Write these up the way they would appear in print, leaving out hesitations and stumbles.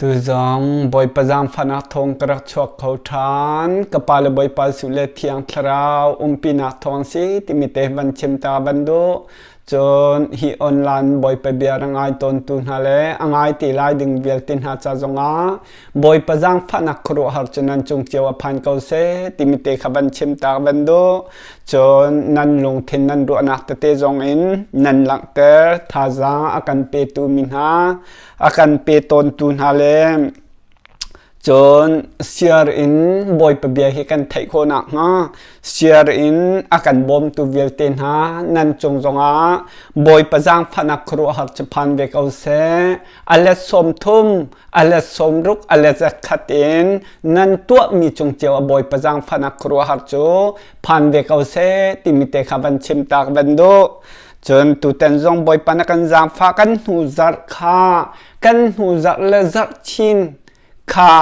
Tuzong Bawipa zaangfahnak thawng ka rak chuak kho ṭhan. Ka pa le Bawipa Jesuh le Thiang Thlarau umpinak thawng si timi te van chim ta van duh. Cun hi online Bawipa bia ra ngai tawntu hna le a ngai ti lai ding vialte hna ca zongah Bawipa zaangfahnak khuaruahhar cu nan cung cio a phan ko seh timi te kha van chim ta van duh. Cun nan lungthin nan ruahnak tete zongin nan langhter thazaang a kan petu mi hna a kan pe tawntu hna le cun siar in Bawipa bia hi kan theih khawh nakhnga siar in a kan bawmtu vialte hna nan cung zongah Bawipa zaangfahnak khuaruahhar cu phan ve ko seh. A let 30, a let 60, a let zakhat in nan tuahmi cung cio a Bawipa zaangfahnak khuaruahhar cu phan ve ko seh timi te kha van chim tak van duh. Cun tutan zong Bawipa na kan zaangfah kan hnu zarh kha kan hnu zarh le zarh chin kha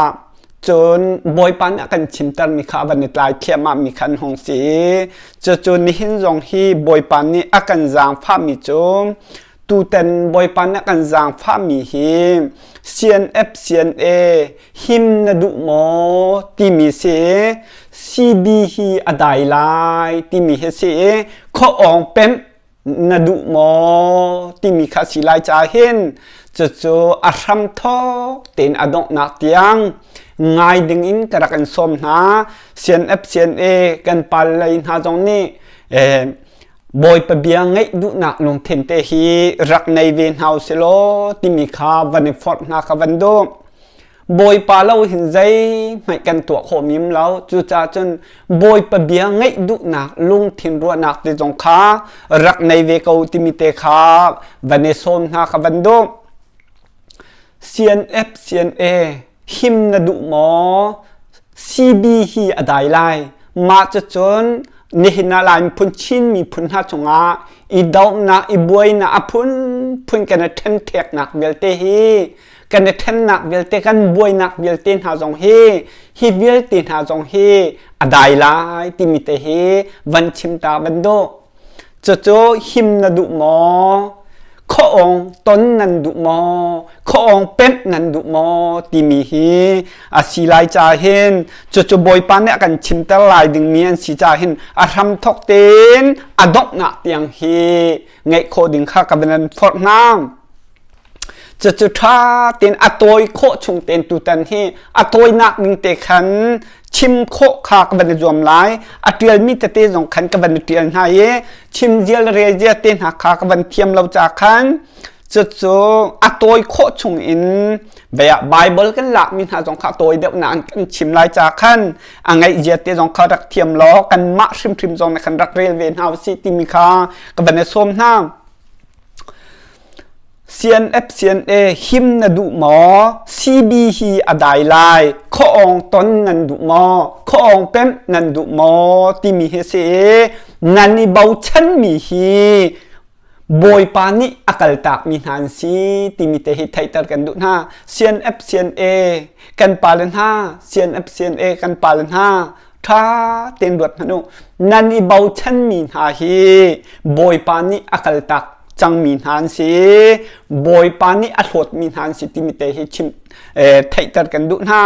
cun Bawipa nih a kan chimtermi kha a van i tlai thliahmah mi kha an hung si i cucu nihin zong hi Bawipa nih a kan zaangfahmi cu tutan Bawipa nih a kan zaangfahmi hi CNF CNA him na duh maw timi si i CB hi a dai lai timi hi si i khuaawng pemh na duh maw timi kha si lai caah hin cucu a hramthawk tein a donghnak tiang ngai ding in ka rak in sawm hna. CNF CNA kan pal lei hna zong nih Bawipa bia ngaih duhnak lungthin te hi rak nei ve hna usilaw timi kha van i forh hna kha van duh. Bawipa lo hin zeihmanh kan tuah khawh mim lo. Cucaah cun Bawipa bia ngaih duhnak lungthin ruahnak te zong kha rak nei ve ko timi te kha van i sawm hna kha van duh. CNF CNA him na duh maw? CB hi a dai lai. Mah cucun nihin ah Lai miphun Chin miphun hna cungah i dohnak, i buainak a phunphun kan i ṭhenṭheknak vialte hi kan i ṭhennak vialte kan buainak vialte hna zong hi hi vialte hna zong hi a dai lai timi te hi van chim ta van duh. Cucu him na duh maw? Khuaawng ton nan duh maw? Khuaawng pemh nan duh maw? timi hi a si lai ca hin cucu Bawipa nih a kan chimter lai dingmi an si ca hin a hramthok tein a donghnak tiang hi ngeih khawh ding kha ka van in forh hna. Cucu ṭha tein a tawi khawh chung tein tutan hi a tawinak ning te khan chim khawh kha ka van i zuam lai. A ṭialmi tete zong khan ka van i ṭial hna i chim zia le rel zia te hna kha ka van thiam lo ca khan cucu a tawi khawh chung in bia Bible kan lakmi hna zong kha a tawi deuh nain kan chim lai ca khan a ngaih zia te zong kha rak thiam law kanmah hrimhrim zong nih khan rak rel ve hna usih timi kha ka van i sawm hna. CNF CNA him na duh maw? CB hi a dai lai. Khuaawng ton nan duh maw? Khuaawng pemh nan duh maw? Timi hi si i nan i bochanmi hi Bawipa nih a kaltakmi hna an si timi te hi theihter kan duh hna. CNF CNA kan pale hna, CNF CNA kan pale hna ṭha tein ruat hmanh u. Nan i bochanmi hna hi Bawipa nih a kaltak cangmi hna an si. Bawipa nih a hlawtmi hna an si timi te hi chim theihter kan duh hna.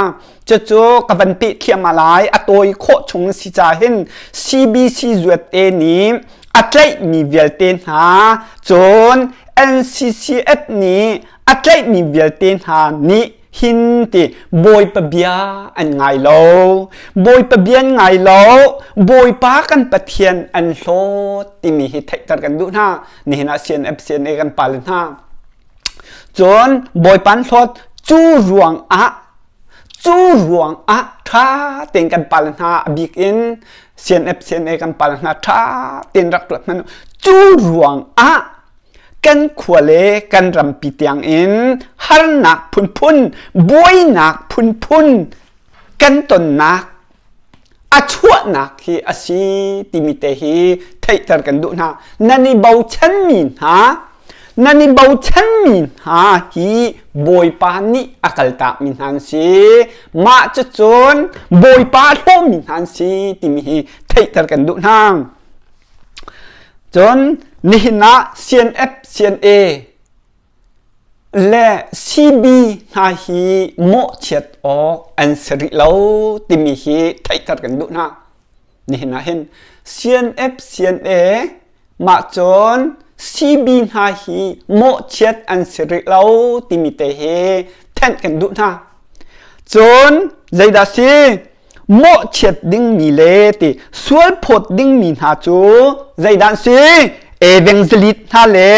Cucu ka van peh thiam lai a tawi khawh chung si ca hin CBC USA nih a tlaihmi vialte hna cun NCCF nih a tlaihmi vialte hna nih hin ti Bawipa bia an ngai lo. Bawipa bia an ngai lo. Bawipa kan Pathian an hlawt timi hi theihter kan duh hna. Nihin ah CNF CNA kan pale hna. Cun Bawipa an hlawt cu ruang ah cu ruang ah ṭha tein kan pale hna a bik in CNF CNA kan pale hna ṭha tein rak ruat hmanh cu ruang ah kan khua le kan rampi tiangin harnak phunphun buainak phunphun kan tonnak a chuahnak hi a si timi te hi theihter kan duh hna. Nan i bochanmi hna nan i bochanmi hna hi Bawipa nih a kaltakmi hna an si. Mah cucun Bawipa a hlawmi hna an si timi hi theihter kan duh hna. Cun nihin ah CNF CNA le CB hna hi mawhchiat awk an si rih lo timi hi theihter kan duh hna. Nihin ah hin CNF CNA mah cun CB hna hi mawhchiat an si rih lo timi te hi thenh kan duh hna. Cun zeidah si? Mawhchiat dingmi le ti sualphawt dingmi hna cu zeidah an si? Evangelist hna le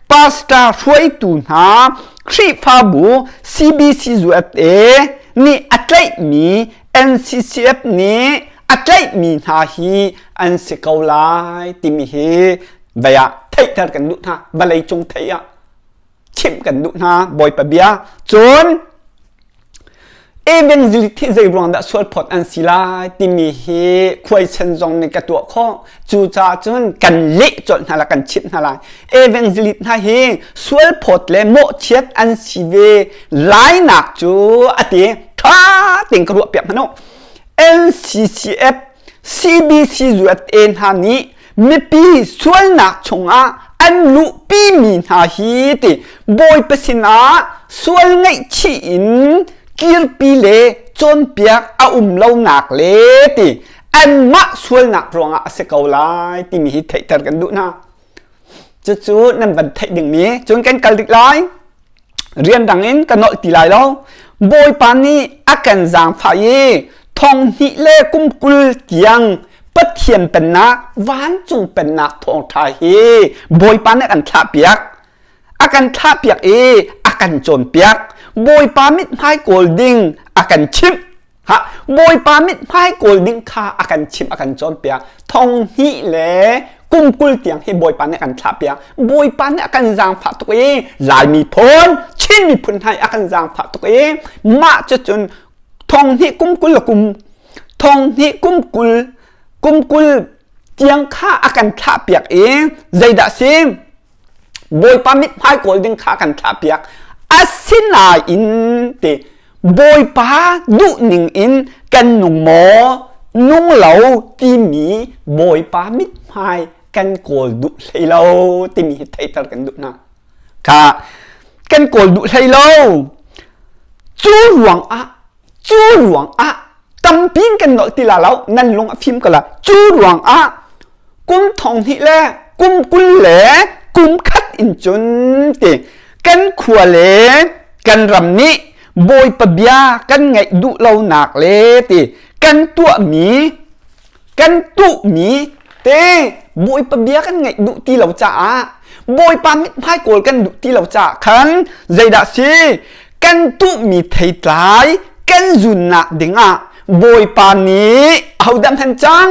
pastor hruaitu hna Khrihfabu CBC USA nih a tlaihmi NCCF nih a tlaihmi hna hi an si ko lai timi hi vei ah theihter kan duh hna vawlei cung theih ah chimh kan duh hna Bawipa bia cun evangelist hi zei ruang dah sualphawt an si lai timi hi khuaisen zong nih ka tuah khawh cucaah cun kan leh colh hna la kan chimh hna lai evangelist hna hi sualphawt le mawhchiat an si ve lainak cu a ti ṭha tein ka ruah piak hmanh u NCCF CBC USA hna nih mipi sualnak chungah an luhpimi hna hi ti Bawipa sinah sual ngaihchih in kirpi le cawnpiak a um lonak le ti anmah sualnak ruangah a si ko lai timi hi theihter kan duh hna. Cucu nan van theih dingmi cun kan kal dik lai. Rian dang in ka nolh ti lai lo. Bawipa nih a kan zaangfah i thong hnih le kum 20 tiang Pathian pennak vancung pennak thawngṭha hi Bawipa nih a kan thlahpiak. A kan thlahpiak i a kan cawnpiak. Bawipa mithmai kawl ding a kan chimh. Ha, Bawipa mithmai kawl ding kha a kan chimh a kan cawnpiak. Thong hnih le kum 20 tiang hi Bawipa nih a kan thlahpiak. Bawipa nih a kan zaangfah tuk i Lai miphun, Chin miphun hna i a kan zaangfah tuk i mah cucun thong hnih kum 20 le kum thong hnih kum 20 kum 20 tiang kha a kan thlahpiak i zeidah si? Bawipa mithmai kawl ding kha kan thlahpiak. Asinain ti Bawipa duhning in kan nung maw nung lo timi Bawipa mithmai kan kawl duh hlei lo timi hi theihter kan duh hna. Kha kan kawl duh hlei lo. Cu ruangah cu ruangah tampi in kan nolh ti la lo nan lung a fim ko la cu ruangah kum thong hnih le kum 20 le kum khat in cun ti kan khua le kan ram nih Bawipa bia kan ngaih duh lonak le ti kan tuahmi kan tuhmi te Bawipa bia kan ngaih duh ti lo caah Bawipa mithmai kawl kan duh ti lo caah khan zeidah si kan tuhmi theitlai kan zunnak dingah Bawipa nih ahodah hman cang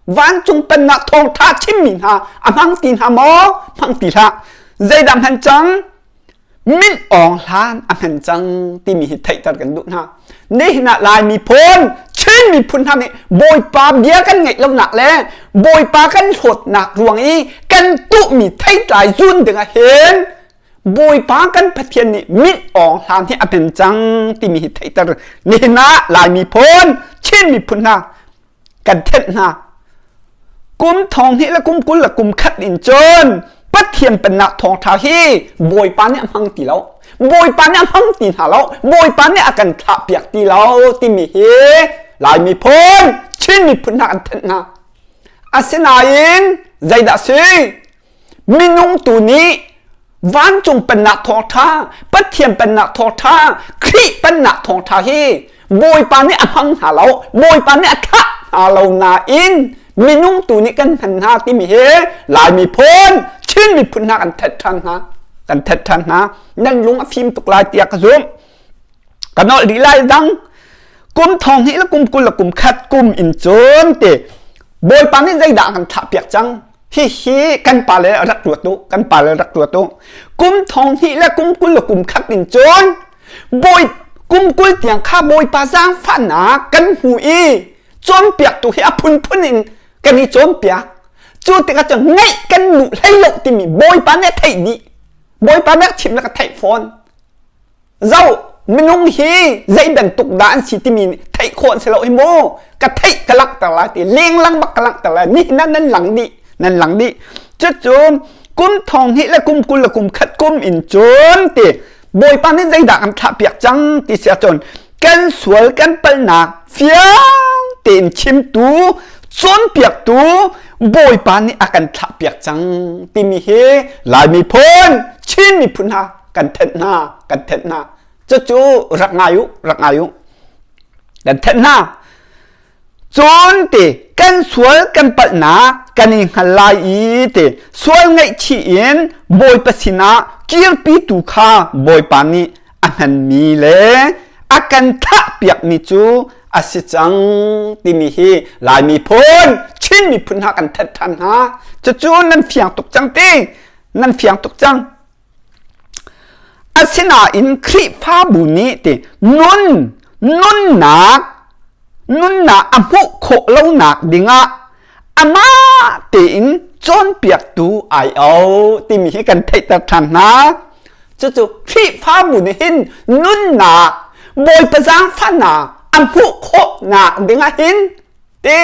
vancung pennak thawngṭha chimmi hna a hmang ti hna maw hmang ti hlah zeidah hman cang Min Aung Hlan a hman cang timi hi theihter kan duh hna. Nihin ah Lai miphun, Chin miphun hna nih Bawipa bia kan ngaih lonak le Bawipa kan hlawtnak ruang i kan tuhmi theitlai zun ding ah hin Bawipa kan Pathian nih Min Aung Hlan hi a hman cang timi hi theihter nihin ah Lai miphun, Chin miphun hna kan thenh hna. Kum thong hnih le kum 20 le kum khat in cun Pathian pennak thawngṭha hi Bawipa nih a hmang ti lo. Bawipa nih a hmang ti hna lo. Bawipa nih a kan thlahpiak ti lo timi hi Lai miphun, Chin miphun hna kan thenh hna. Asinain zeidah si? Minung tu nih vancung pennak thawngṭha, Pathian pennak thawngṭha, Khrih pennak thawngṭha hi Bawipa nih a hmang hna lo, Bawipa nih a thlah hna lo nain minung tu nih kan hman hna timi hi Lai miphun, Chin miphun hna kan thet ṭhan hna, kan thet ṭhan hna. Nan lung a fim tuk lai tiah ka zumh. Ka nolh dih lai dang. Kum thong hnih le kum 20 le kum khat kum in cun ti Bawipa nih zeidah a kan thlah piak cang? Hihi kan pale rak ruat u, kan pale rak ruat u. Kum thong hnih le kum 20 le kum khat in cun bawi kum 20 tiang kha Bawipa zaangfahnak kan hmu i cawnpiaktu hi a phunphun in kan i cawnpiak. Cu tikah cun ngaih kan duh hlei lo timi Bawipa nih a theih dih. Bawipa nih a chimh le ka theih fawn. Zoh, minung hi zei bantuk dah an si timi theih khawh an si lo hi mu. Ka theih ka langhter lai ti lenglang bak ka langhter lai. Nihin ah nan lang dih, nan lang dih. Cucu kum thong hnih le kum 20 le kum khat kum in cun ti. Bawipa nih zeidah kan thlahpiak cang ti si ahcun kan sual kan palhnak fiang tein chimtu cawnpiaktu Bawipa nih a kan thlahpiak cang timi hi Lai miphun Chin miphun hna kan thenh hna kan thenh hna cucu rak ngai u rak ngai u kan thenh hna Cun ti kan sual kan palhnak kan i hngal lai i ti sual ngaihchih in Bawipa sinah kirpitu kha Bawipa nih a hmanmi le a kan thahpiakmi cu a si cang timi hi Lai miphun Chin miphun hna kan thanh ṭhan hna. Cucu nan fiang tuk cang ti nan fiang tuk cang. Asinain Khrihfabu nih ti nun nunnak nunnak a hmuh khawh lonak dingah amah tein cawnpiaktu ai au timi hi kan theihter ṭhan hna. Cucu Khrihfabu nih hin nunnak Bawipa zaangfahnak a hmuh khawhnak dingah hin ti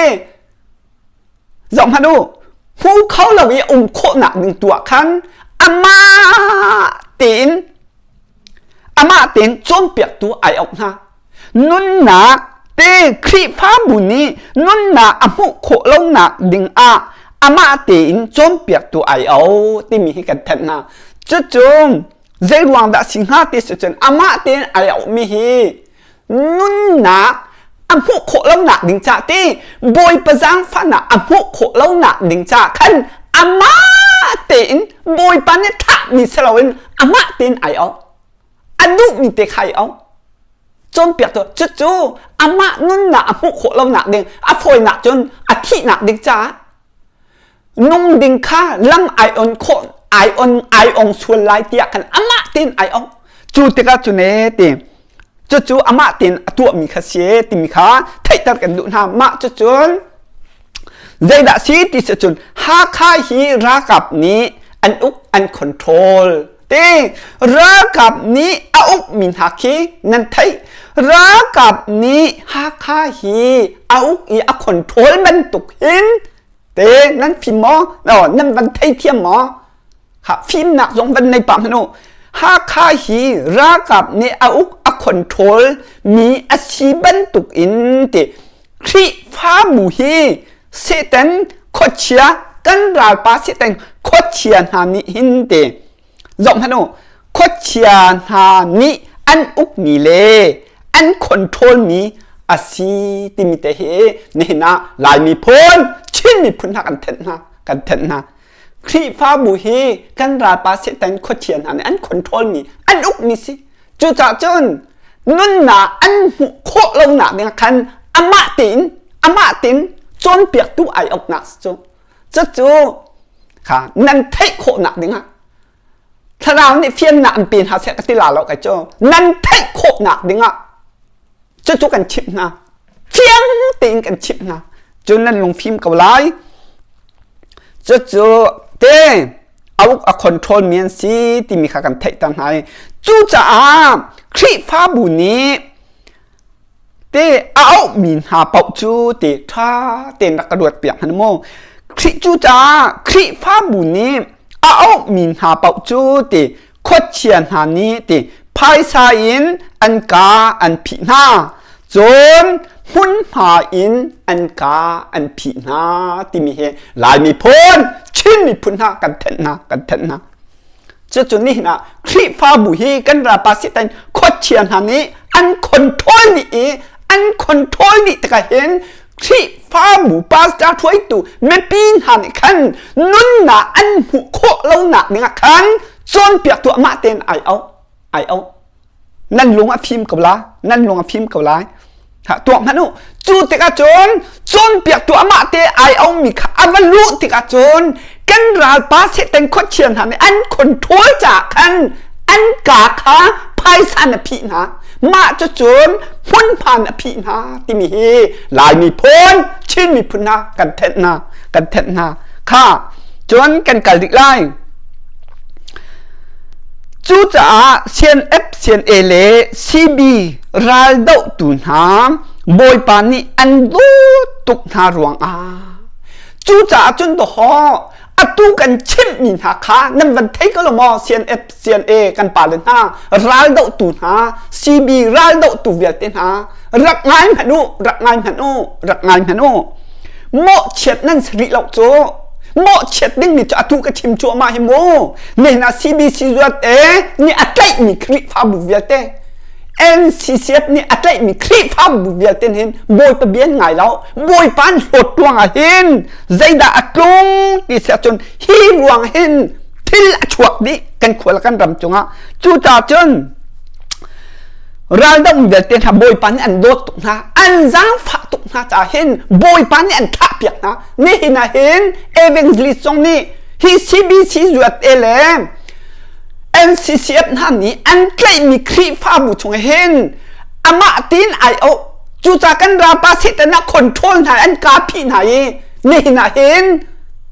Zoh hmanh u, hmu kho lo i um khawhnak ding tu ah khan amah tein amah tein cawnpiaktu ai auh hna. Nunnak te Khrihfabu nih nunnak a hmuh khawh lonak ding ah amah tein cawnpiaktu ai au timi hi kan thanh hna. Cucu zei ruang dah si hnga ti si cun amah tein ai auhmi hi nunnak a hmuh khawh lonak ding ca ti Bawipa zaangfahnak a hmuh khawh lonak ding ca khan amah tein Bawipa nih thahmi si loin amah tein ai auh a duhmi te kha ai auh cawnpiak tu cucu amah nunnak a hmuh khawh lonak ding a fawinak cun a thihnak ding caah nung ding kha lam ai on khawh ai on ai ong sual lai tiah khan amah tein ai ong cu tikah cu ne ti cucu amah tein a tuahmi kha si timi kha theihter kan duh hna mah cucun zeidah si ti si cun Hakha hi ralkap nih an uk an control te ralkap nih a ukmi hna khi nan theih ralkap nih Hakha hi a uk i a control bantuk hin te nan fim maw no nan van thei thiam maw ha fimnak zong van nei pa hmanh u Hakha hi ralkap nih a uk a control mi a si bantuk in ti Khrihfabu hi Satan khuachia kan ralpa Satan khuachia hna nih hin ti zoh hmanh u khuachia hna nih an ukmi le an control mi a si timi te hi nihin ah Lai miphun Chin miphun hna kan thenh hna kan thenh hna Khrihfabu hi kan ralpa Satan khuachia hna nih an control mi an ukmi si cucaah cun nunnak an hmuh khawh lonak ding khan amah tein amah tein cawnpiaktu ai oknak cu cucu kha nan theih khawhnak dingah thlarau nih fiannak an pe hna seh ka ti la lo kai cu nan theih khawhnak dingah cucu kan chimh hna fiang tein kan chimh hna cun nan lungfim ko lai cucu te a uk a control mi an si timi kha kan theihter hna i cucaah Khrihfabu nih te a auhmi hna paoh cu te ṭha tein rak ka ruat piak hmanh mu Khrih cucaah Khrihfabu nih a auhmi hna paoh cu ti khuachia hna nih ti phaisa in an ka an phih hna cun hmunhma in an ka an phih hna timi hi Lai miphun Chin miphun hna kan thenh hna kan thenh hna cucu nihin ah Khrihfabu hi kan ralpa Satan khuachia hna nih an control dih i an control dih tikah hin Khrihfabu pastor hruaitu mipi hna nih khan nunnak an hmuh khawh lonak dingah khan cawnpiaktu amah tein ai auh ai auh nan lung a fim ko la nan lung a fim ko lai ha tuak hmanh u cu tikah cun cawnpiaktu amah te ai aumi kha a va luh tikah cun kan ralpa Satan khuachia hna nih an control caah khan an ka kha phaisa na phih hna mah cucun hmunhma na phih hna timi hi Lai miphun Chin miphun hna kan thenh hna kan thenh hna kha cun kan kal dih lai Cucaah CNF, CNA le CB raldohtu hna Bawipa nih an dawt tuk hna ruangah cucaah cun dawhaw. Atu kan chimhmi hna kha nan van thei ko lo maw? CNF, CNA kan pale hna, raldohtu hna, CB raldohtu vialte hna, rak ngai hmanh u, rak ngai hmanh u, rak ngai hmanh u. Mawhchiat nan si rih lo cu. Mawhchiat dingmi cu atu ka chim cuahmah hi mu. Nihin ah CBC zuat e nih a tlaihmi Khrihfabu vialte NCCF nih a tlaihmi Khrihfabu vialte hin Bawipa bia an ngai lo. Bawipa an hlawt ruangah hin zeidah a tlung ti si ahcun hi ruang hin thil a chuak dih kan khua le kan ram cungah. Cucaah cun raldoh vialte hna Bawipa nih an dawt tuk hna, an zaangfah tuk hna caah hin Bawipa nih an thlahpiak hna. Nihin ah hin evangelist zong nih hi CBC zuat e le NCCF hna nih an tlaihmi Khrihfabu chung hin amah tin ai oh cucaah kan ralpa Satan ah control hna an ka phih hna i nihin ah hin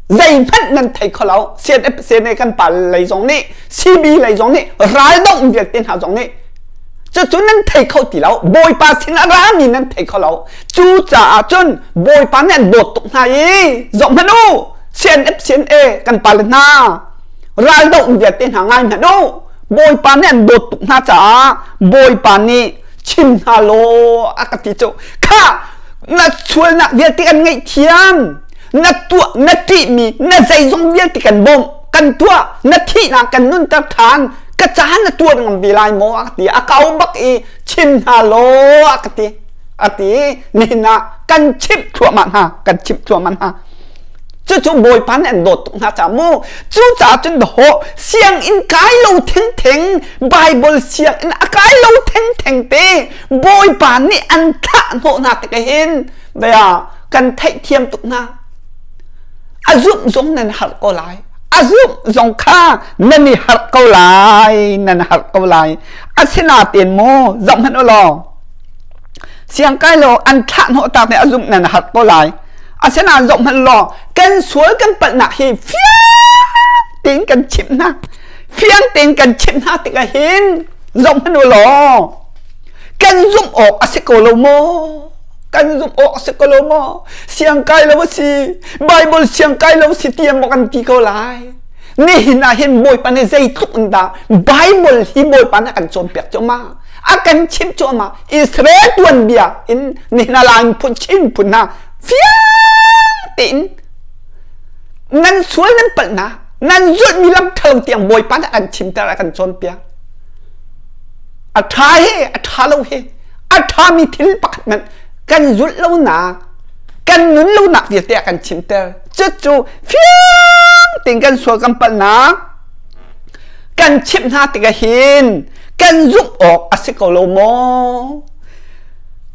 zeihmanh nan thei kho lo. CNF CNA kan pa lei zong nih CB lei zong nih raldoh vialte hna zong nih cucu nan thei kho ti lo. Bawipa sin a rami nan thei kho lo. Cucaah cun Bawipa nih an dawt tuk hna i zoh hmanh u, CNF CNA kan pale hna raldoh vialte hna ngai hmanh u. Bawipa nih an dawt tuk hna caah Bawipa nih chim hna law a ka ti cu. Kha na sualnak vialte kan ngaihthiam, na tuah na ṭihmi na zeizong vialte kan bawmh kan tuah, na thihnak kan nunter ṭhan, ka caah na tuar ngam ve lai maw a ka ti. A kau bak i chim hna law a ka ti. A ti nihin ah kan chimh thluahmah hna, kan chimh thluahmah hna. Cucu Bawipa nih an dawt tuk hna caah mu. Cucaah cun dawh sianginn kai lo thengtheng, Bible sianginn a kai lo thengtheng te Bawipa nih an thlah hnawh hna tik hin bia kan theihthiam tuk hna. A zumh zong nan harh ko lai. A zumh zong kha nan i harh ko lai, nan harh ko lai. Asinain mu zoh hmanh u law siang kai lo an thlah hnawh tak nih a zumh nan harh ko lai. Asinain zoh hmanh law kan sual kan palhnak hi fiang tein kan chimh hna. Fiang tein kan chimh hna tikah hin zoh hmanh u law kan zumh awk a si ko lo maw? Kan zumh awk a si ko lo maw? Siang kai lo a si, Bible siang kai lo si tiang maw kan ti ko lai? Nihin ah hin Bawipa nih zeitluk in dah Bible hi Bawipa nih a kan cawnpiak cuahmah. A kan chimh cuahmah. Israel tuanbia in nihin ah Lai phun Chin phun hna fiang tein nan sual nan palhnak nan zulhmi lam ṭhalo tiang Bawipa nih a kan chimter a kan cawnpiak. A ṭha he a ṭha lo he a ṭhami thil pakhat hmanh kan zulh lonak kan nun lonak vialte a kan chimter. Cucu fiang tein kan sual kan palhnak kan chimh hna tikah hin kan zumh awk a si ko lo maw?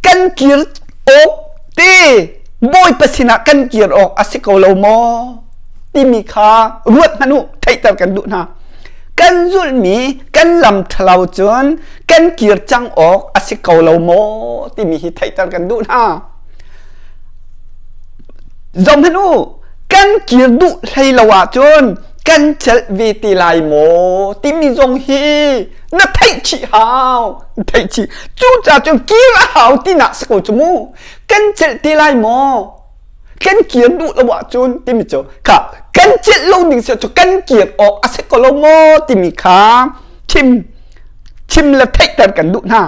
Kan kir awk te Bawipa sinah kan kir awk a si ko lo maw? Timi kha ruat hmanh u, theihter kan duh hna. Kan zulhmi kan lam ṭhalo cun kan kir cang awk a si ko lo maw? Timi hi theihter kan duh hna. Zohhmanh u, kan kir duh hlei lo ahcun kan celh ve te lai maw timi zong hi na theih chih hau. Theih chih. Cucaah cun kir a hau tinak si ko cu mu. Kan celh te lai maw? Kan kir duh lo ahcun timi cu kha kan celh lo ding si cu kan kir awk a si ko lo maw timi kha chim chim le theihter kan duh hna.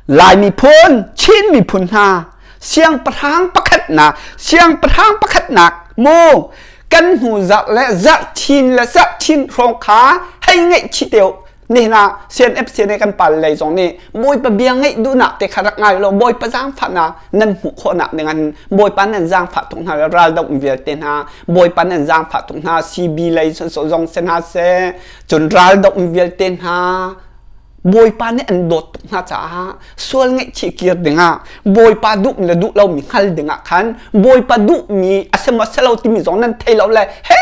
Lai miphun, Chin miphun hna siangpahrang pakhatnak siangpahrang pakhatnak mu kan hnu zarh le zarh chin le zarh chin hrawng kha hei ngaih chih te nihin ah CNF CNA kan pal lei zong nih Bawipa bia ngaih duhnak te kha rak ngai lo Bawipa zaangfahnak nan hmuh khawhnak ding an Bawipa nan zaangfah tuk hna ral doh vialte hna Bawipa nan zaangfah tuk hna CB lei zong se hna seh cun ral doh vialte hna Bawipa nih an dawt tuk hna caah sual ngaihchih kir dingah Bawipa duh le duh lomi hngal dingah khan Bawipa duhmi a si maw si lo timi zong nan thei lo le he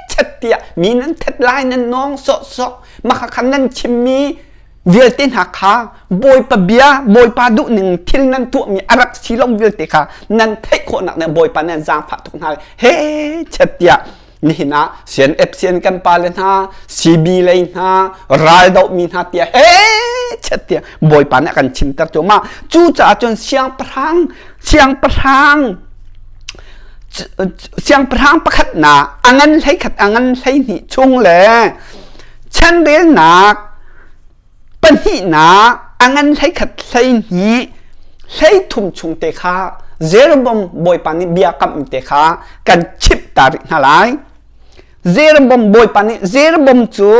chet tiah mi nan thet lai nan nawng sawhsawh mah kha nan chimmi vialte hna kha Bawipa bia Bawipa duh ning thil nan tuahmi a rak si lo vialte kha nan theih khawhnak nih Bawipa nih an zaangfah tuk hna he chet tiah nihin ah CNFCN kan pale hna CB lei hna raldohmi hna tiah he chet tiah Bawipa nih a kan chimter cu ma cucaah cun siangpahrang siangpahrang. Siangpahrang pakhatnak a ngan 11 a ngan 12 chung le chanrelnak pahnihnak a ngan 11 12 33 chung te kha Jeroboam bawipa nih bia kamh te kha kan chimh ta rih hna lai. Jeroboam bawipa nih Jeroboam cu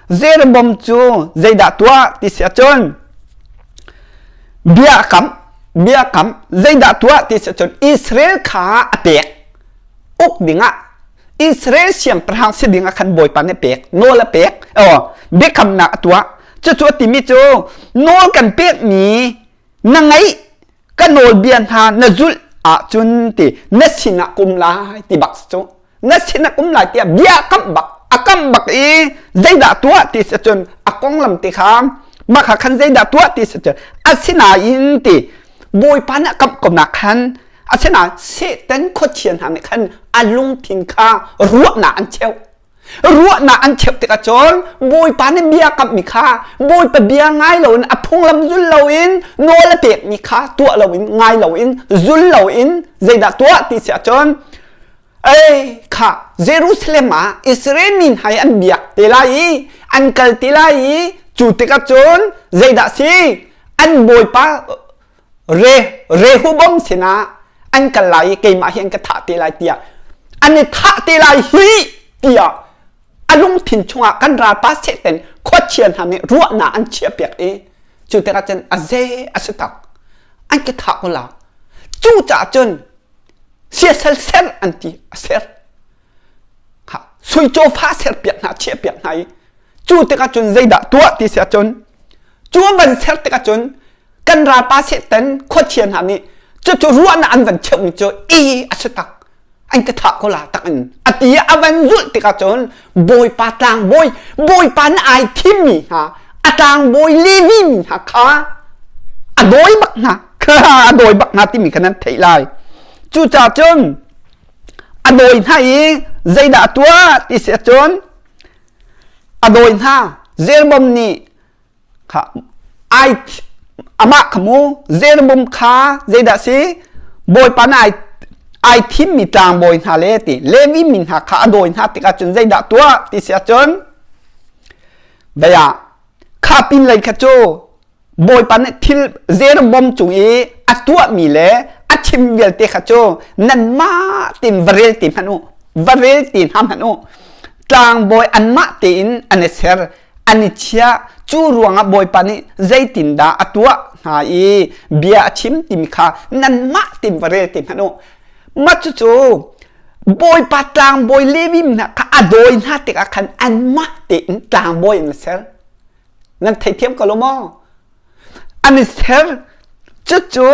Jeroboam cu zeidah tuah ti si ahcun bia kam bia kam zeidah tuah ti si ahcun Israel kha a pek uk dingah Israel siangpahrang si dingah khan Bawipa nih pek nawl a pek oh biakamnak a tuah cucu a timi cu nawl kan pekmi na ngaih ka nawlbia hna na zulh ahcun ti na sinah kum lai ti bak cu na sinah kum lai tiah bia kamh bak a kamh bak i zeidah tuah ti si cun a konglam ti kha mah kha khan zeidah tuah ti si cun asinain ti bawipa nih a kamh ko nak khan asinain Satan khuachia hna nih khan a lungthin kha ruahnak an cheuh Ruahnak an cheuh tikah cun Bawipa nih bia kamhmi kha Bawipa bia ngai loin a phunglam zul loin nawl a pekmi kha tuah loin ngai loin zul loin zeidah tuah ti si ahcun ei kha Jerusalem ah Israel mi hna i an biak te lai i an kal te lai i cu tikah cun zeidah si an Bawipa Re Rehoboam sinah an kal lai i keimah hi an ka thah te lai tiah an i thah te lai hi tiah a lungthin chungah kan ralpa Satan khuachia hna nih ruahnak an chiahpiak i cu tikah cun a ze a si tak an ka thah ko la cucaah cun siasal ser an ti a ser sui cawfa serpiak hna chiahpiak hna i cu tikah cun zeidah tuah ti si ahcun cu van ser tikah cun kan ralpa Satan khuachia hna nih cucu ruahnak an van cheuhmi cu i a si tak an ka thah ko la tak in a ti a van zulh tikah cun bawipa tlangbawi bawipa na ai thimmi hna a tlangbawi Levi mi hna kha a dawi bak hna kha a dawi bak hna timi kha nan theih lai cucaah cun a dawi hna i zeidah a tuah ti si ahcun a dawi hna Jeroboam nih kha ai amah kha mu Jeroboam kha zeidah si Bawipa nih ai ai thimmi tlangbawi hna le ti Levi mi hna kha a dawi hna tikah cun zeidah tuah ti si ahcun bia kha pin lei kha cu Bawipa nih thil Jeroboam cung i a tuahmi le a chim vialte kha cu nanmah tein va rel te hmanh u va rel te hna hmanh u tlangbawi anmah tein an i ser an i chiah cu ruangah Bawipa nih zeitindah a tuah hna i bia a chim timi kha nanmah tein va rel te hmanh u mah cucu Bawipa tlangbawi Levi mi hna kha a dawi hna tikah khan anmah tein tlangbawi an ser Nan theithiam ko lo maw? An i ser. Cucu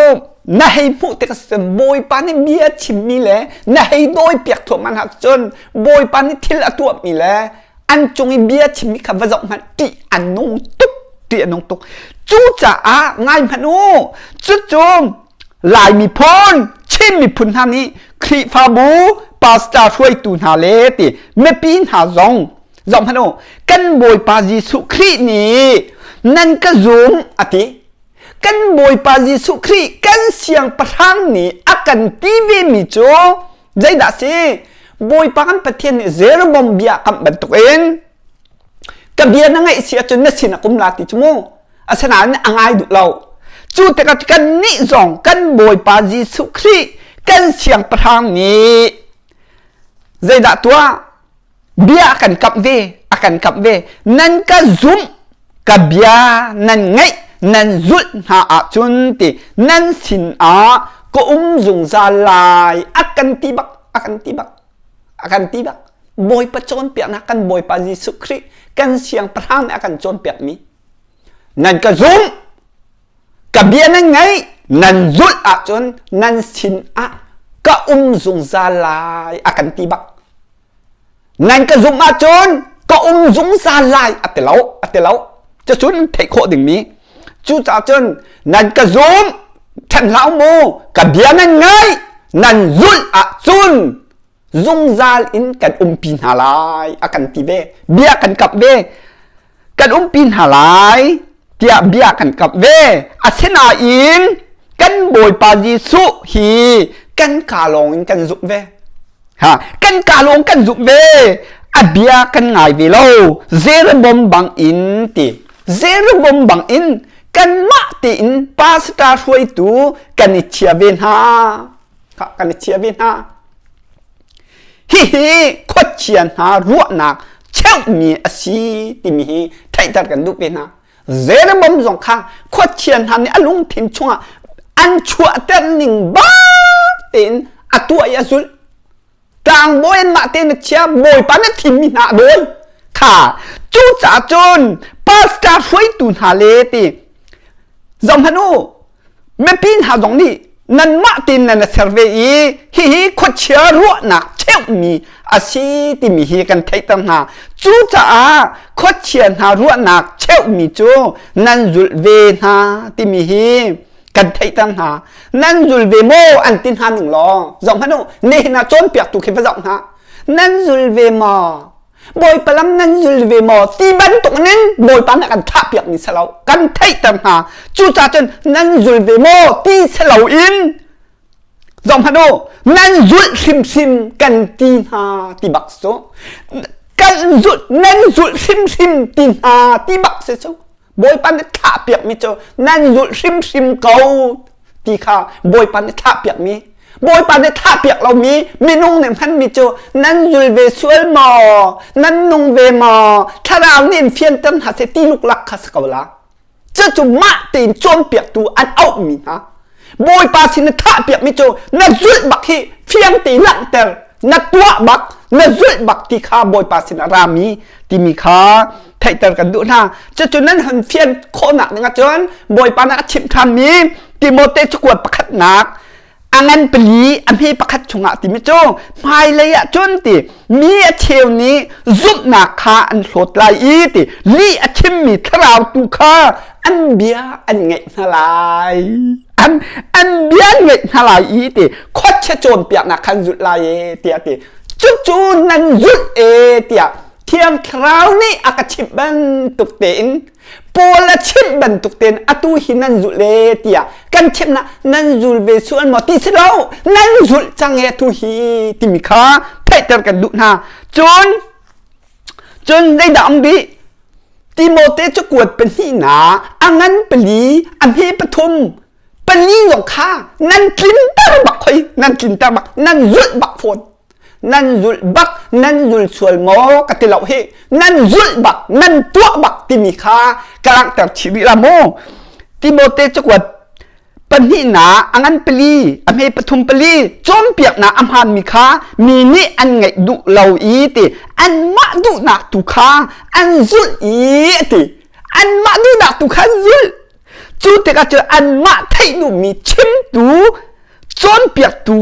na hei hmuh tik ahcun Bawipa nih bia chimmi le na hei dawi piak thuahmah hna cun Bawipa nih thil a tuahmi le an cung i bia chimmi kha va zoh hmanh ṭih a nung tuk ṭih a nung tuk cucaah ngai hmanh u cucu Lai miphun Chin miphun hna nih Khrihfabu pastor hruaitu hna le ti mipi hna zong zoh hmanh u kan Bawipa Jesuh Khrih nih nan ka zum a ti kan Bawipa Jesuh Khrih kan siangpahrang nih a kan ti ve mi cu zeidah si Bawipa kan Pathian nih Jeroboam bia kamh bantukin ka bia na ngaih si ahcun na sin a kum la ti cu mu asinain a ngai duh lo cu tikah kannih zong kan Bawipa Jesuh Khrih kan siangpahrang nih zeidah tuah bia a kan kamh ve a kan kamh ve nan ka zumh ka bia nan ngaih nan zulh hna ahcun ti nan sin ah ka um zungzal lai a kan ti bak a kan ti bak a kan ti bak Bawipa cawnpiaknak kan Bawipa Jesuh Khrih kan siangpahrang nih a kan cawnpiakmi nan ka zumh ka bia nan ngaih nan zulh ahcun nan sin ah ka um zungzal lai a kan ti bak Nan ka zumh ahcun ka um zungzal lai a ti lo, a ti lo. Cucun theih khawh dingmi. Cucaah cun nan ka zum, ṭhen hlah mu, ka bia nan ngaih, nan zulh ahcun zungzal in kan umpi hna lai a kan ti ve. Bia kan kamh ve. Kan umpi hna lai tiah bia kan kamh ve. Asinain kan Bawipa Jesuh hi Kan ka lawng in kan zumh ve. Ha, kan ka lawng kan zumh ve. A bia kan ngai ve lo. Jeroboam bang in ti. Jeroboam bang in kanmah tein pastor hruaitu kan i chia ve hna. Kan i chia ve hna. Hihi khuachia hna ruahnak cheuhmi a si timi hi theihter kan duh ve hna. Jeroboam zong kha khuachia hna nih a lungthin chungah an chuahter ning bak tein a tuah i a zulh. Tlangbawi an mah tein a chia, Bawipa na thimmi hna a dawi. Kha cucaah cun pastor hruaitu hna le ti zohhmanh u mipi hna zong nih nanmah tein nan ser ve i hihi khuachia ruahnak cheuhmi a si timi hi kan theihter hna. Cucaah khuachia hna ruahnak cheuhmi cu nan zulh ve hna timi hi kan theihter hna. Nan zul ve maw an ti hna ning law zoh hmanh u nihin ah cawnpiaktu khi va zoh hna. Nan zul ve maw? Bawipa lam nan zul ve maw ti bantuk in Bawipa nih kan thah piakmi si lo kan theihter hna cucaah cun nan zul ve maw ti si loin zoh hmanh u nan zulh hrimhrim kan ti hna ti bak cu kan zulh nan zulh hrimhrim ti hna ti bak si cu Bawipa nih thlah piakmi cu nan zulh hrimhrim ko ti kha Bawipa nih thlah piakmi Bawipa nih thlah piak lomi minung nih hmanmi cu nan zul ve sual maw nan nung ve maw thlarau nih in fianter hna seh ti luklak kha si ko la cucu mah tein cawnpiaktu an auhmi hna Bawipa sin na thlah piakmi cu na zulh bak hi fiang te langhter na tuah bak na zulh bak ti kha Bawipa sin a rami timi kha theihter kan duh hna cucu nan han fian khawhnak ding ahcun Bawipa nih a chimh ṭhanmi Timote cakuat pakhatnak a ngan pali a hme pakhat chungah timi cu hmailei ah cun ti mi a cheu nih zumhnak kha an hlawt lai i ti lih a chimmi thlarau tu kha an bia an ngaih hna lai an an bia an ngaih hna lai i ti khuachia cawnpiaknak khan zulh lai e tiah ti cucu nan zulh e tiah Thiang Thlarau nih a ka chimh bantuk tein Paul a chimh bantuk tein atu hi nan zulh e tiah kan chimh nan zul ve sual maw ti si lo nan zulh cang e atu hi timi kha theihter kan duh hna cun cun zeidah um bih Timote cu kuat pahnihnak a ngan pali a hme pathum pali zong kha nan tlinter bak hoi nan tlinter bak nan zulh bak fawn nan zulh bak nan zul sual maw ka ti lo hi nan zulh bak nan tuah bak timi kha ka langhter chih rih la mu Timote cakuat pahnihnak a ngan pali a hme pathum pali cawnpiaknak a hmaanmi kha mi nih an ngaih duh lo i ti anmah duhnak tu kha an zulh i ti anmah duhnak tu kha an zulh cu tikah cun anmah theih duhmi chimtu cawnpiaktu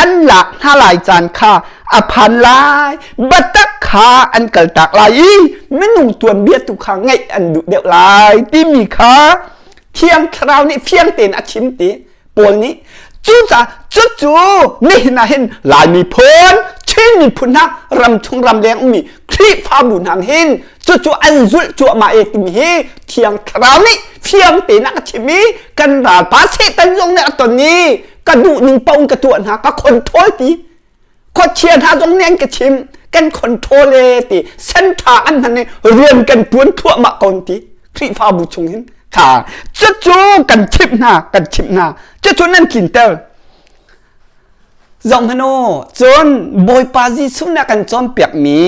an lak hna lai caan kha a phan lai biatak kha an kaltak lai i minung tuanbia tu kha ngaih an duh deuh lai timi kha Thiang Thlarau nih fiang tein a chim ti Paul nih cucaah cucu nihin ah hin Lai miphun Chin miphun hna ramchung ramleng ummi Khrihfabu hna hin cucu an zulh cuahmah e timi hi Thiang Thlarau nih fiang tein a ka chim i kan ralpa Satan zong nih a ton i ka duh ning paoh in ka tuah hna ka control ti khuachia hna zong nih an ka chim kan control e ti sentha an hman i rian kan tuan thluahmah ko ti Khrihfabu chung hin kha cucu kan chimh hna kan chimh hna cucu nan tlinter zoh hmanh u cun Bawipa Jesuh nih a kan cawnpiakmi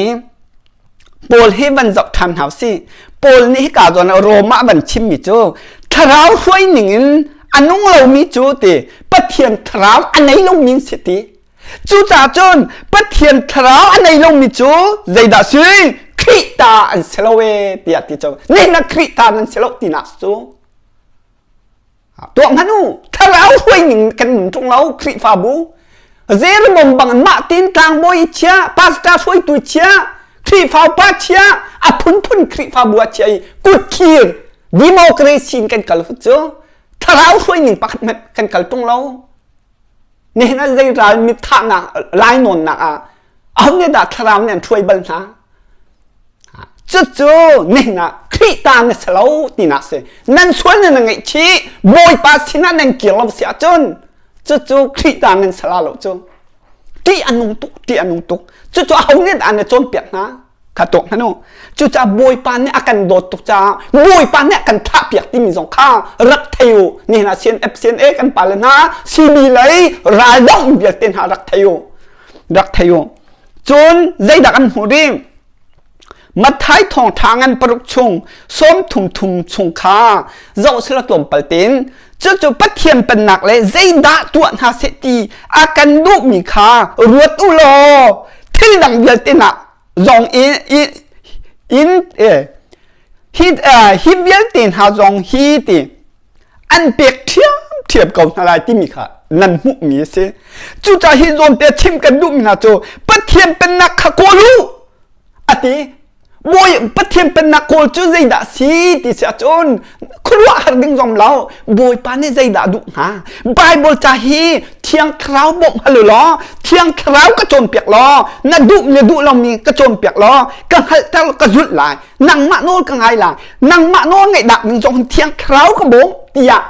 Paul hi van zoh ṭhan hna usih. Paul nih hika zawn ah Rom ah van chimmi cu thlarau hruai ning in a nung lomi cu ti Pathian thlarau a nei lomi an si ti. Cucaah cun Pathian thlarau a nei lomi cu zeidah si? Khrih ta an si lo ee tiah ti cu. Nihin ah Khrih ta nan si lo tinak cu. Tuah hmanh u, thlarau hruai ning kan nun ṭung lo, Khrihfabu. Jeroboam bang mah tin tlangbawi chia, pastor hruaitu chia, Khrihfa upa chia, a phunphun Khrihfabu a chia i kutthlir democracy in kan kal hut cu thlarau hruai ning pakhat hmanh kan kal ṭung lo. Nihin ah zei ral mit thahnak lainawnnak ah aho nih dah thlarau nih an hruai bal hna? Cucu nihin ah Khrih ta na si lo tinak si. Nan sual na na ngaihchih, Bawipa sinah nan kir lo si ahcun. Cucu Khrih ta nan sala lo cu. Ṭih a nung tuk, ṭih a nung tuk. Cucu aho nih dah na cawnpiak hna? Kha tuak hmanh u. Cucaah Bawipa nih a kan dawt tuk caah Bawipa nih a kan thlahpiak timi zong kha rak thei u. Nihin ah CNF, CNA kan pale hna, CB lei raldoh vialte hna rak thei u. Rak thei u. Cun zeidah kan hmuh rih? Matthai thawngṭha ngan paruk chung 33 thum chung kha zoh sila tlawmpal tein cucu Pathian pennak le zeidah tuah hna seh ti a kan duhmi kha ruat u law thil dang vialte nak zong in in hi hi vialte hna zong hi ti an pek ṭhiamṭhiam ko hna lai timi kha nan hmuhmi a si. Cucaah hi zawn te chim kan duhmi hna cu Pathian pennak kha kawl u a ti. Bawi Pathian pennak kawl cu zeidah si ti si ahcun khuaruahhar ding zong lo Bawipa nih zeidah duh hnga? Bible ca hi Thiang Thlarau bawmh hal u law Thiang Thlarau ka cawnpiak law na duh le duh lomi ka cawnpiak law ka hngalhter ka zulh lai nangmah nawl ka ngai lai nangmah nawl ngaih dak ning zong thiang thlarau ka bawm tiah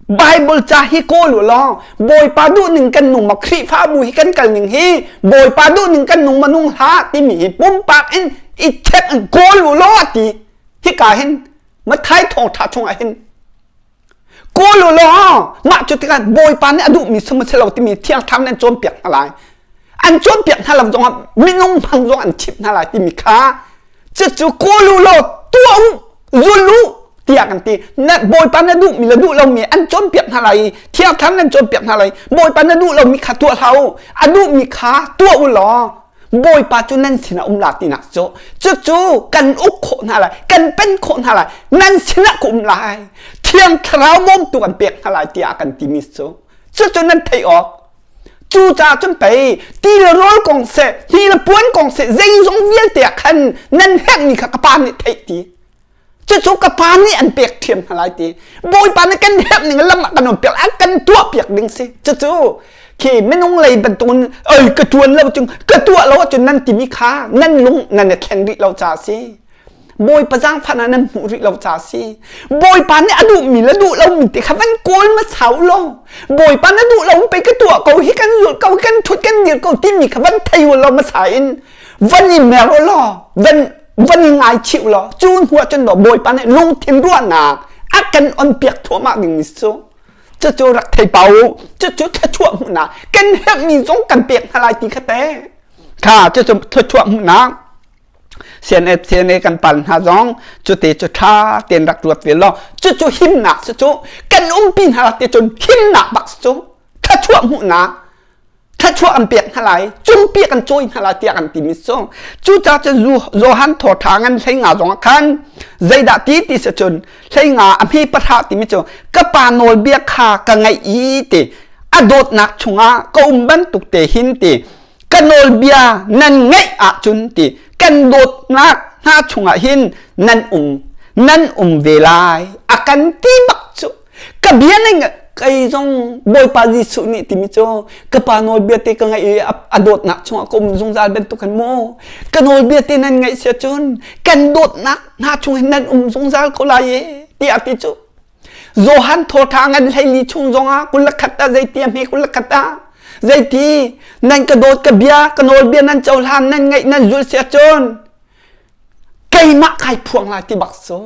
Bible ca hi kawl u law Bawipa duh ning kan nung ma Khrihfabu hi kan kal ning hi Bawipa duh ning kan nung ma nung hlah timi hi pumpak in i check in kawl u law ti hika hin Mathai thawngtha chungah hin kawl u law mah cu tikah Bawipa nih a duhmi sum a si lo timi thiang thlarau nih an cawnpiak hna lai an cawnpiak hna lo zongah minung hmang zong an chimh hna lai timi kha cucu kawl u law tuah u zul u tiah kan ti na Bawipa na duhmi le duh lomi an cawnpiak hna lai i thiang thlarau nan cawnpiak hna lai Bawipa na duh lomi kha tuah hlah u a duhmi kha tuah u law Bawipa cu nan sinah um la tinak cu cucu kan uk khawh hna lai kan pen khawh hna lai nan sinah ka um lai thiang thlarau bawmtu kan pek hna lai tiah kan timi cu cucu nan theih awk cucaah cun pei ti le rawl kong seh ti le puan kong seh zeizong vialte ah khan nan herhmi kha ka pa nih theih ti Cucu ka pa nih an pek ṭhiam hna lai ti. Bawipa nih kan herh ning lam ah kan um piak, an kan tuah piak ding si. Cucu khi minung lei bantukin oi ka ṭuan lo cun ka tuah lo ahcun nan timi kha nan lung nan i thleng rih lo ca si. Bawipa zaangfah nan hmuh rih lo ca si. Bawipa nih a duhmi le duh lomi ti kha van kawl hmasa u law Bawipa na duh lo pei ka tuah ko hi kan zulh ko kan ṭhut kan dir ko timi kha van thei u law hmasa in van i mer u law van van i ngaichih law cu hnu ah cun Bawipa nih lungthin ruahnak a kan on piak thuahmah dingmi cu cucu rak thei pau u cucu thluachuah hmuhnak kan herhmi zong kan pek hna lai ti kha te kha cucu thluachuah hmuhnak CNF CNA kan pal hna zong cuti cu tha tein rak ruat ve law cucu himnak cu kan umpi hna ti cun himnak bak cu thluachuah hmuhnak thluachuah an pek hna lai cungpi kan cawi hna lai tiah kan timi cu cucaah cun Johan thawṭha ngan 15 zong ah khan zeidah ti ti si cun 15 a hme pahra timi cu ka pa nawlbia kha ka ngaih i ti a dawtnak chungah ka um bantuk te hin ti ka nawlbia nan ngaih ahcun ti kan dawtnak hna chungah hin nan um nan um ve lai a kan ti bak cu ka bia ning kei zong Bawipa Jesuh nih timi cu ka pa nawlbia te ka ngaih i a dawtnak chungah ka um zungzal bantuk hin mu ka nawlbia te nan ngaih sia cun kan dawtnak hna chung hin nan um zungzal ko lai e tiah ti cu Johan thawtha ngan 14 chung zongah 21 ah zeiti a hme 21 ah zeiti nan ka dawt ka bia ka nawlbia nan cohlan nan ngaih nan zulh sia cun keimah kai phuang lai ti bak cu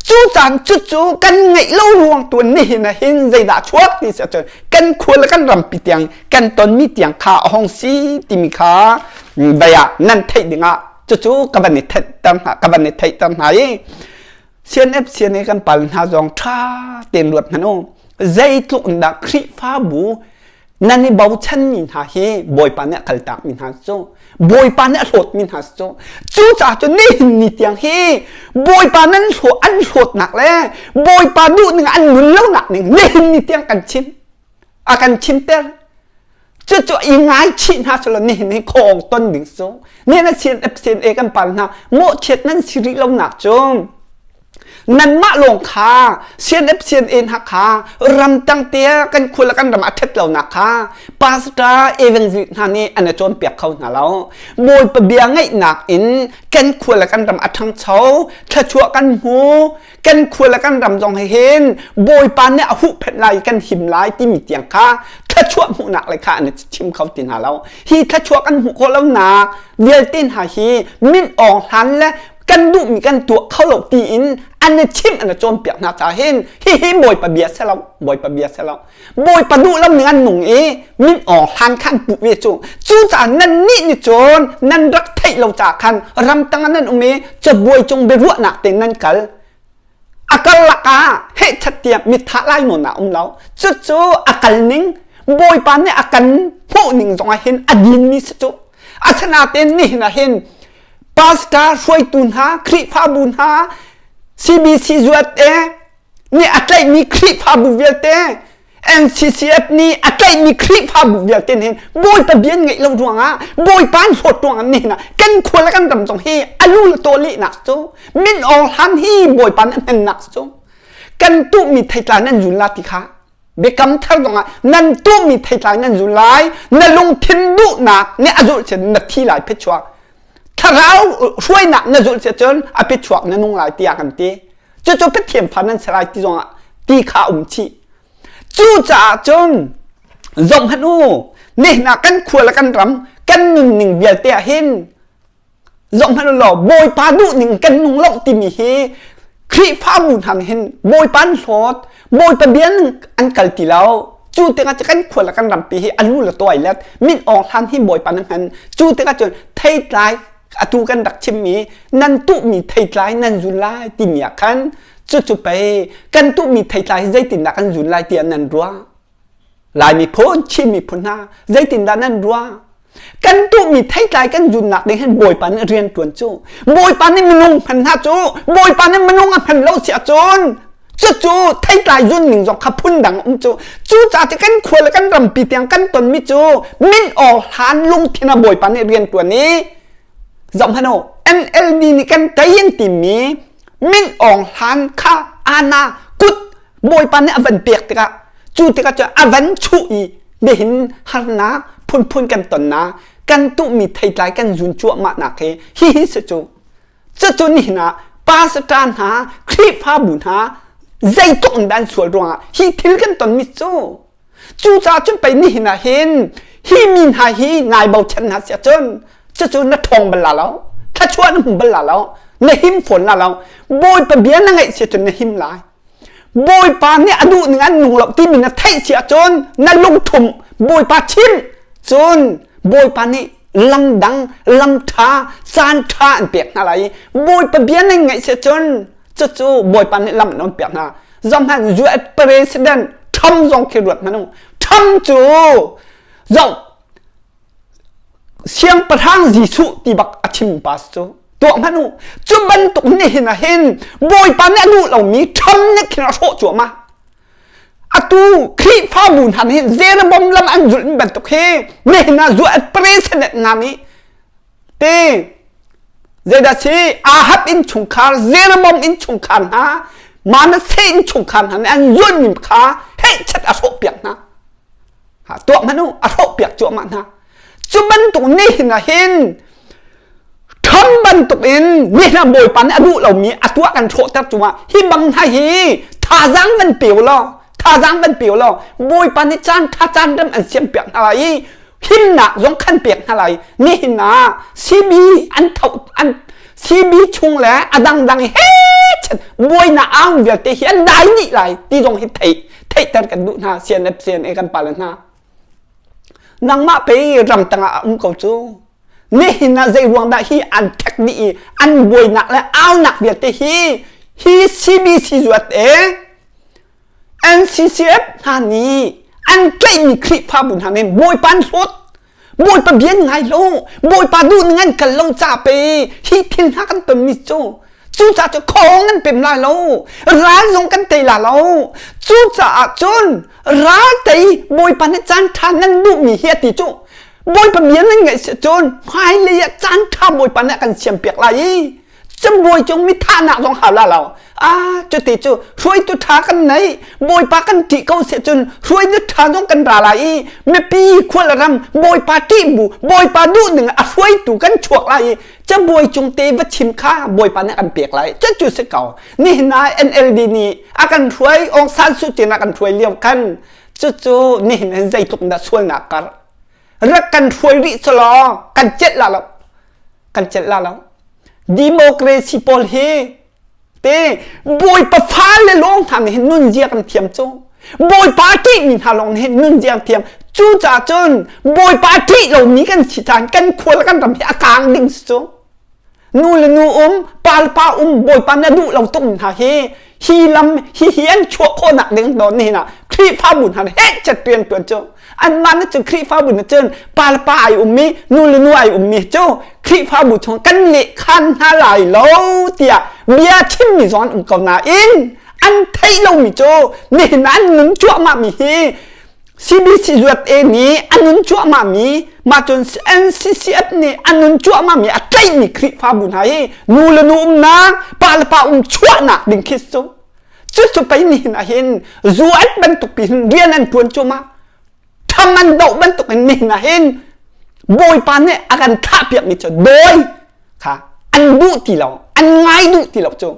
cu caan cucu kan ngeih lo ruang tu nihin ah hin zeidah chuak ti si ahcun kan khua le kan rampi tiang kan tonmi tiang kha a hong si timi kha dai ah nan theih dingah cucu ka van i theihter hna ka van i theihter hna i CNF CNA kan pal hna zong ṭha tein ruat hmanh u zeitluk in dah Khrihfabu nan i bochanmi hna hi Bawipa nih a kaltakmi hna cu Bawipa nih a hlawtmi hna cu cucaah cun nihin ni tiang hi Bawipa nan hlaw an hlawtnak le Bawipa duhning an nun lonak ning nihin ni tiang kan chim a kan chimter cucu i ngaichih hna cu nihin hi khawng ton ding cu nihin a CNF CNA kan pal hna mawhchiat nan si rih lonak cu Nanmah lawng kha CNF CNA hna kha ramtang te kan khua le kan ram a ṭhat lonak kha pastor evangelist hna nih an i cawnpiak kho hna lo. Bawipa bia ngaihnak in kan khua le kan ram a ṭhangcho, thluachuah kan hmu, kan khua le kan ram zong he hin Bawipa nih a huhphenh lai i kan him lai timi tiang kha Thluachuah hmuhnak le kha an i chim kho ti hna lo. Hi thluachuah kan hmuh khawh lonak vialte hna hi min awng hlan le kan duhmi kan tuah kho lo tiin an i chimh an i cawnpiak hna caah hin hihi Bawipa bia si lo, Bawipa bia si lo. Bawipa duh lo ning an nung i min awng hlan kha an puh ve cu. Cucaah nannih nih cun nan rak theih lo caah khan ramtang ah nan um i cabuai cung biaruahnak tein nan kal. A karlak ah hehchat tiah mithah lai nawn ah um lo. Cucu a kal ning Bawipa nih a kan hmuh ning zong ah hin a dinmi si cu. Asinain nihin ah hin pastor hruaitu hna, Khrihfabu hna, CBC USA nih a tlaihmi Khrihfabu vialte NCCF nih a tlaihmi Khrihfabu vialte nih Bawipa bia an ngeih lo ruangah Bawipa an hlawt ruangah nihin ah kan khua le kan ram zong hi a lu le taw lehnak cu min awng hlan hi Bawipa nih a hmennak cu kan tuhmi theitlai nan zun la ti kha biakam thar zongah nan tuhmi theitlai nan zun lai na lungthin duhnak nih a zulh cun na thi lai phetchuak thlarau hruainak na zulh cun a phetchuak na nung lai tiah kan ti. Cucu Pathian fa nan si lai ti zongah ti kha um chih. Cucaah cun zohhmanh u, nihin ah kan khua le kan ram kan nunning vialte ah hin zohhmanh u law Bawipa duhning kan nung lo timi hi Khrihfabu hna nih hin Bawipa an hlawt, Bawipa bia an kal ti lo. Cu tikah kan khua le kan rampi hi a lu le tuai let min awng hlan hi Bawipa na hman. Cu tikah cun theitlai atu kan rak chimmi nan tuhmi theitlai nan zun lai timi ah khan cucu pei kan tuhmi theitlai hi zeitindah kan zun lai tiah nan ruah? Lai miphun, Chin miphun hna zeitindah nan ruah? Kan tuhmi theitlai kan zunnak ding hin Bawipa nih rian ṭuan cu. Bawipa nih minung hman hna cu Bawipa nih minung a hman lo si ahcun cucu theitlai zun ning zong kha phundang um cu. Cucaah kan khua le kan rampi tiang kan tonmi cu min aw hlan lungthin ah Bawipa nih rian ṭuan i zohhmanh u NLD nih kan tei an timi min awng hlan kha ana kut Bawipa nih a van pek tikah cu tikah cun a van chuh i nihin harnak phunphun kan tonnak kan tuhmi theitlai kan zun cuahmah nak hi hihi si cu. Cucu nihin ah pastor hna, Khrihfabu hna zeitluk in dah an sual ruangah hi thil kan tonmi cu cucaah cun pei nihin ah hin hi mi hna hi nai bochan hna siah cun cucu na ṭhawng bal la lo, thluachuah na hmu bal la lo, na him fawn la lo. Bawipa bia na ngaih si cun na him lai. Bawipa nih a duh ning an nung lo timi na theih si ahcun na lungthum Bawipa chim cun Bawipa nih lam dang lam ṭha caan ṭha an pek hna lai i Bawipa bia nan ngaih si ahcun cucu Bawipa nih lam an pek hna. Zohhmanh US President Trump zong khi ruat hmanh u. Trump cu zoh Siangpahrang Jesuh ti bak a chim pa cu tuah hmanh u. Cu bantuk nihin ah hin Bawipa nih a duh lomi Trump nih khin a hrawh cuahmah. Atu Khrihfabu hna nih hin Jeroboam lam an zulh bantuk hi nihin ah US President hna nih te zeidah si Ahab innchungkhar Jeroboam innchungkhar hna Manasseh innchungkhar hna nih an zulhmi kha hehchet a hrawh piak hna. Tuah hmanh u, a hrawhpiak cuahmah hna. Cu bantuk nihin ah hin Trump bantuk in nihin ah Bawipa nih a duh lomi a tuah kan hrawhter cungah hi bang hna hi thazaang van pe u law thazaang van pe u law Bawipa nih caan ṭha caan rem an siampiak hna lai i himnak zong khan pek hna lai. Nihin ah CB an tho an CB chung le a dangdang he buainak aung vialte hi an dai dih lai ti zong hi theih theihter kan duh hna CNF CNA kan pale hna nangmah pei ramtang ah um ko cu nihin ah zei ruang dah hi an ṭhek dih i an buainak le aunak vialte hi hi CBC zuat e NCCF hna nih an tlaihmi Khrihfabu hna nih Bawipa an hlawt Bawipa bia an ngai lo Bawipa duh ning an kal lo ca pe hi thil hna kan tonmi cu cucaah cu khawng an pem lai lo ral zong kan tei la lo cucaah cun ral tei Bawipa nih caan ṭha nan duhmi hi a ti cu Bawipa bia nan ngaih si cun hmailei ah caan ṭha Bawipa nih a kan siampiak lai i Cabuai cung mi thahnak zong hau la lo. Ah, cuti cu hruaitu ṭha kan nei. Bawipa kan ṭih ko seh cun hruaitu ṭha zong kan ra lai i mipi khual ram Bawipa ṭih bu Bawipa duh ning a hruaitu kan chuak lai i cabuai cung te va chim kha Bawipa nih an pek lai. Cucu si ko. Nihin ah NLD nih a kan hruai Aung San Suu Kyi a kan hruai lio khan. Cucu nihin hin zeitluk dah sualnak kar rak kan hruai rih selaw kan celh la lo. Kan celh la lo. Democracy pawl hi te Bawipa fale lawng hna nih hin nunzia kan thiam cu. Bawipa ṭihmi hna lawng nih hin nunzia an thiam. Cucaah cun Bawipa ṭih lomi kan si caan kan khua le kan ram hi a kaang ding si cu. Nu le nu um, pa le pa um, Bawipa na duh lo tuk hna hi hi lam hi hi an chuah khawhnak ding nawn nihin ah Khrihfabu hna heh chat rian tuan cu anmah nih cun Khrihfabu nih cun pa le pa ai ummi nu le nu ai ummi cu Khrihfabu chung kan lehkhan hna lai lo tiah bia chimmi zong an um ko nain an theih lomi cu nihin an nun cuahmah mi hi CBC USA nih a nun cuahmahmi mah cun NCCF nih a nun cuahmahmi a tlaihmi Khrihfabu hna hi nu le nu umnak pa le pa um chuahnak ding khi cu cucu pei nihin ah hin zu an bantuk pi hin rian an tuan cuahmah tham an doh bantuk in nihin ah hin Bawipa nih a kan thahpiakmi cu dawi kha an duh ti lo an ngai duh ti lo cu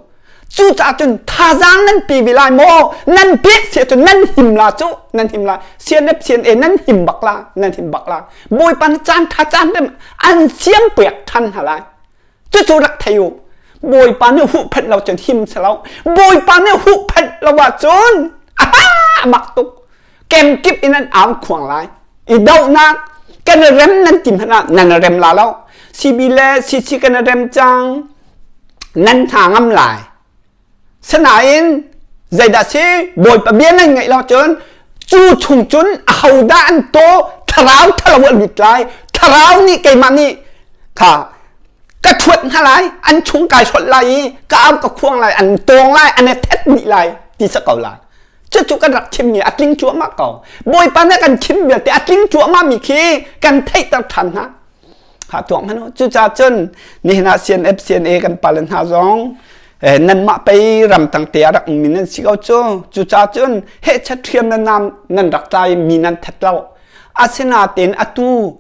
cucaah cun thazaang nan pe ve lai maw nan pek si ahcun nan him la cu nan him la CNF CNA nan him bak la nan him bak la Bawipa nih caan tha caan rem an siam piak than hna lai cucu rak thei u Bawipa nih huhphenh lo cun him si lo Bawipa nih huhphenh lo ahcun aha mak tuk kemkip in an au khuang lai i dohnak kan i rem nan ti hmanh ah nan i rem la lo CB le CC kan i rem cang nan hna ngam lai sinain zeidah si bawipa bia nan ngaih lo cun cu chung cun ahodah an taw thlarau thalo an lut lai thlarau nih keimah nih kha ka thuat hna lai an chung kai hrolh lai i ka au ka khuang lai an tawng lai an i thet dih lai ti sa ko lai Cucu kan rak chimmi a tling cuahmah ko. Bawipa nih kan chim vialte a tling cuahmah mi khi kan theihter ṭhan hna. Ha tuak hmanh u. Cucaah cun nihin ah CNF CNA kan pale hna zong eh, nanmah pei ramtang te ah rak ummi nan si ko cu. Cucaah cun hehchat ṭhiam nan nam nan rak tlai mi nan that lo. Asinain atu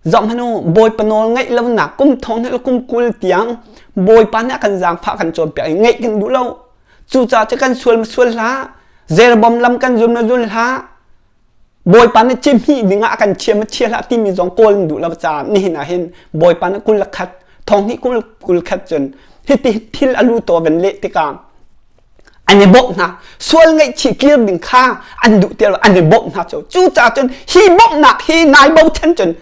zoh hmanh u Bawipa nawl ngaih lonak kum thong hnih le kum 20 tiang Bawipa nih a kan zaangfah kan cawnpiak i ngaih kan duh lo. Cucaah cu kan sual ma sual hlah. Zerbom lam kan zul ma zul hlah. Bawipa nih cihmih dingah a kan chia ma chia hlah timi zong kawl in duh lo caah nihin ah hin Bawipa nih 21 thong hnih 21 cun hiti thil a lu taw van leh tikah an i bawmh hna sual ngaihchih kir ding kha an duh ti lo an i bawmh hna cu cucaah cun hi bawmhnak hi nai bochan cun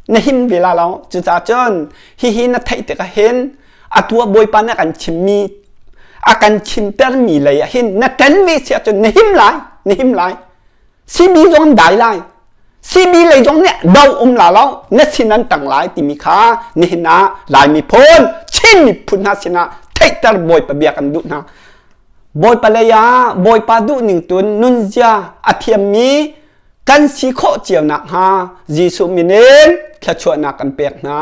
na him ve la lo cucaah cun hihi na theih tikah hin atu ah Bawipa nih a kan chimmi a kan chimtermi lei ah hin na ṭan ve si ahcun na him lai na him lai CB zong an dai lai CB lei zong nih do um la lo na sin an ṭang lai timi kha nihin ah Lai miphun Chin miphun hna sinah theihter Bawipa bia kan duh hna Bawipa lei ah Bawipa duhning tun nunzia a thiammi kan si khawh cio nakhnga Jesuh min in thluachuahnak kan pek hna.